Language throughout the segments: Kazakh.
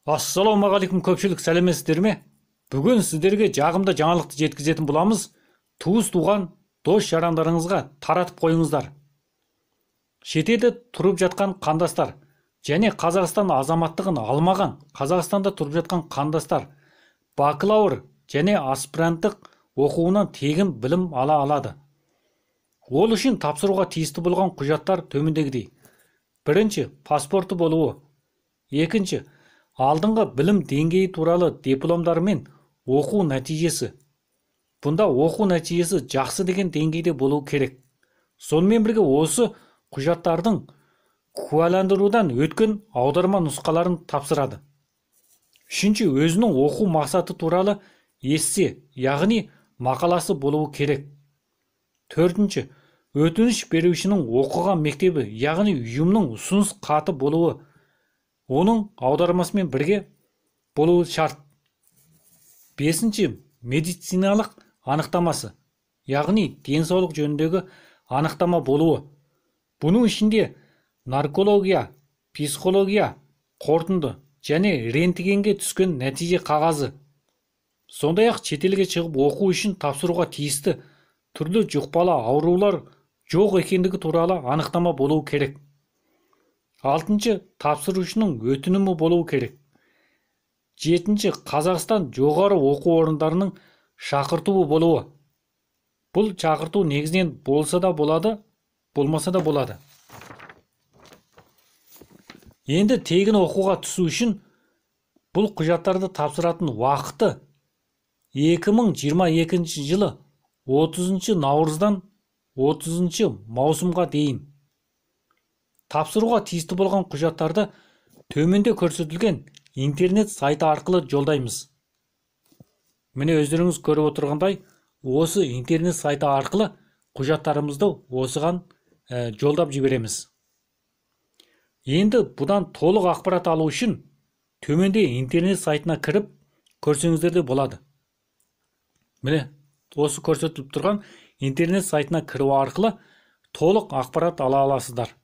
Ассалаумағалейкум, көпшілік, сәлеметсіздер ме? Бүгін сіздерге жағымды жаңалықты жеткізетін боламыз. Туыс туған, дос жарандарыңызға таратып қойыңыздар. Шетелде тұрып жатқан қандастар және Қазақстан азаматтығын алмаған Қазақстанда тұрып жатқан қандастар бакалавр және аспиранттық оқуынан тегін білім ала алады. Ол үшін тапсыруға тиісті болған құжаттар төмендегідей. Бірінші, паспорты болуы. Екінші, алдыңғы білім деңгейі туралы дипломдар мен оқу нәтижесі. Бұнда оқу нәтижесі жақсы деген деңгейде болуы керек. Сонымен бірге осы құжаттардың куәландырудан өткен аударма нұсқаларын тапсырады. Үшінші, өзінің оқу мақсаты туралы эссе, яғни мақаласы болуы керек. Төртінші, өтініш берушінің оқыған мектебі, яғни ұйымның ұсыныс хаты болуы, оның аудармасымен бірге болуы шарт. Бесінші, медициналық анықтамасы, яғни денсаулық жөніндегі анықтама болуы. Бұның ішінде наркология, психология қорытынды және рентгенге түскен нәтиже қағазы. Сондай-ақ шетелге шығып оқу үшін тапсыруға тиісті түрлі жұқпалы аурулар жоқ екендігі туралы анықтама болуы керек. Алтыншы, тапсырушының өтінімі болуы керек. Жетінші, Қазақстан жоғары оқу орындарының шақыртуы болуы. Бұл шақырту негізінен болса да болады, болмаса да болады. Енді тегін оқуға түсу үшін бұл құжаттарды тапсыратын уақыты 2022 жылы 30 наурыздан 30 маусымға дейін. Тапсыруға тиісті болған құжаттарды төменде көрсетілген интернет сайты арқылы жолдаймыз. Міне, өздеріңіз көріп отырғандай, осы интернет сайты арқылы құжаттарымызды осыған жолдап жібереміз. Енді бұдан толық ақпарат алу үшін төменде интернет сайтына кіріп көрсеңіздер де болады. Міне, осы көрсетіліп тұрған интернет сайтына кіру арқылы толық ақпарат ала аласыздар.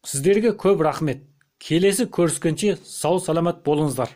Сіздерге көп рахмет. Келесі көріскенше сау саламат болыңыздар.